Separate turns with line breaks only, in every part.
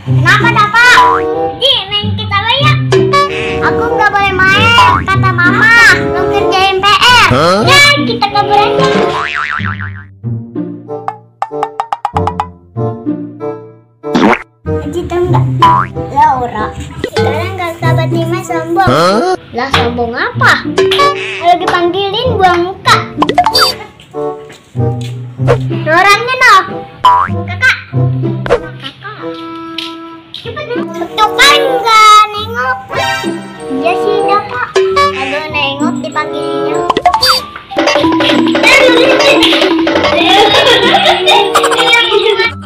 Kenapa Dapak? Ji, main kita ya. Aku nggak boleh main, kata mama. Belum kerjain PR. Ya, kita kabur aja. Ji, tahu nggak? Laura, sekarang nggak sahabat Tima sombong. Lah, sombong apa? Kalau dipanggilin buang muka. Orangnya noh. Kakak. Tuh kan nggak nengok. Iya sih Dapak. Aduh nengok dipanggilnya.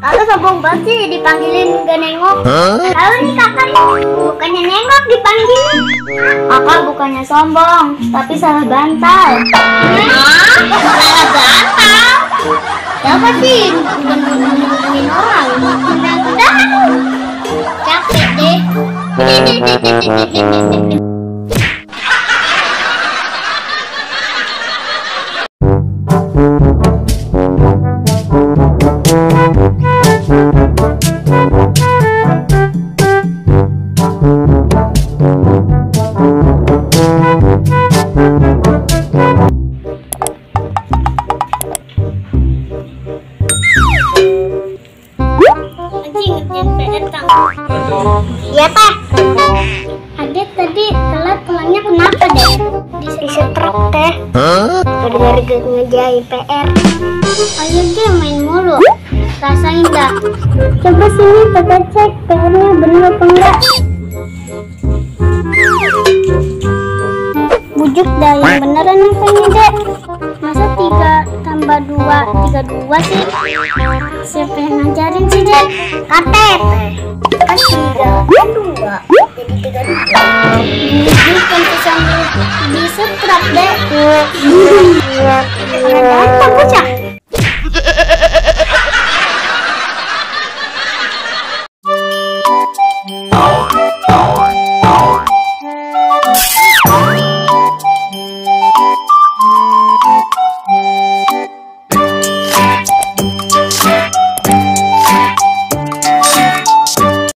Kakak sombong banget sih dipanggilin nggak nengok. Tahu nih kakak bukannya nengok dipanggilin. Kakak bukannya sombong tapi salah bantal. Salah bantal? Siapa sih ngomongin orang? Udah. Capek deh. Iya Teh. Adek tadi telat pulangnya kenapa deh? Disetruk Teh. Gara-gara ngerjain PR. Ayo dia main mulu. Rasain dah. Coba sini kita cek PR-nya bener apa enggak. Bujuk dah yang beneran apanya Dek. Masa 3 tambah 2 32 sih? Siapa yang ngajarin sih Dek? Katet. Kan 3 2 jadi 32. Bujuk kan sambil disetrap Dek. Ada apa bocah?